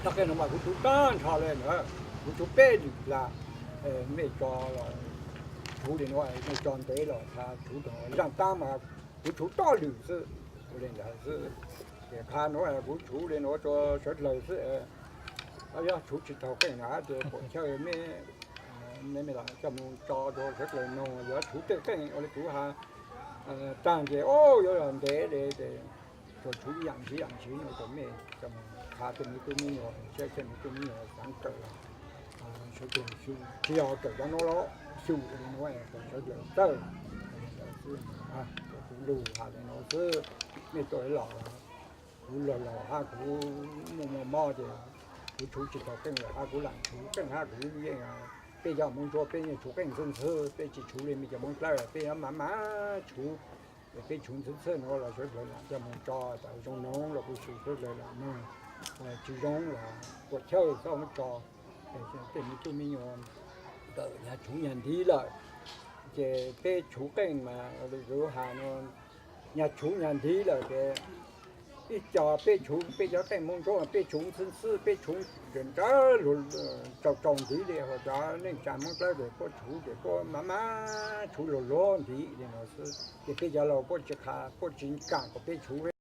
Txoj qeej no mas kuv tshuv tag nrho li ntawd, kuv tshuv peb lwm las, mej tso los tshuv li no, mej tso ntev los txha tshuv rau zaj tab mas kuv tshuv toj lwm xwb. Ua li ntawd xwb, ces qha no kuv tshuv li no rau sawv dlawg xwb. Yog tshuv tsis tau qeej na ces puam chawj mej, mej los coj mus tso rau sawv dlawg noog, yog tshuv tej qeej ua li kuv has tag ces o yuav los ntev li ces tsuas tshuv ib yam ntsis yam ntsis no rau mej coj mus qha tej me tub me nyuam, saib tej me tub me nyuam xav kawm los sawv dlawg xyu, tsis yog kawm cov no los xyu li no rau sawv dlawg txawj. Li ntawd xwb, kuv lus has li no xwb. Mej tuaj los, kuv laug laug hab kuv muaj muaj mob ces kuv tshuv tsis tau qeej lawm hab kuv lam tshuv qeej hab kuv yeej, peb cov Hmoob Ntsuab peb yeej tshuv qeej ntxhwb ntxhwb, peb tsis tshuv li mej cov Hmoob Dlawb, peb mam mam tshuv. Peb tshuv ntxhwb ntxhwb no los sawv dlawg lam coj mus tso tau zoo noog los kuv xyu sawv dlawg lam noog, tsis zoo los puam chawj txhob muab tso. Tej me tub me nyuam ntawm nyag tshuv nyag ntiv lawm, ces peb tshuv qeej mas li kuv has no, nyag tshuv nyag ntiv lawm ces ib co peb tshuv peb cov qeej Hmoob Ntsuab peb tshuv ntxhwb ntxhwb, peb tshuv nrawm nrawm luag, tsaus tsaus ntiv li, ho cov neej tsa Hmoob Dlawb ces puab tshuv ces puab mam mam tshuv luag luag ntiv li no xwb, ces peb cov laug puab tsis qha puab tsis kam kom peb tshuv.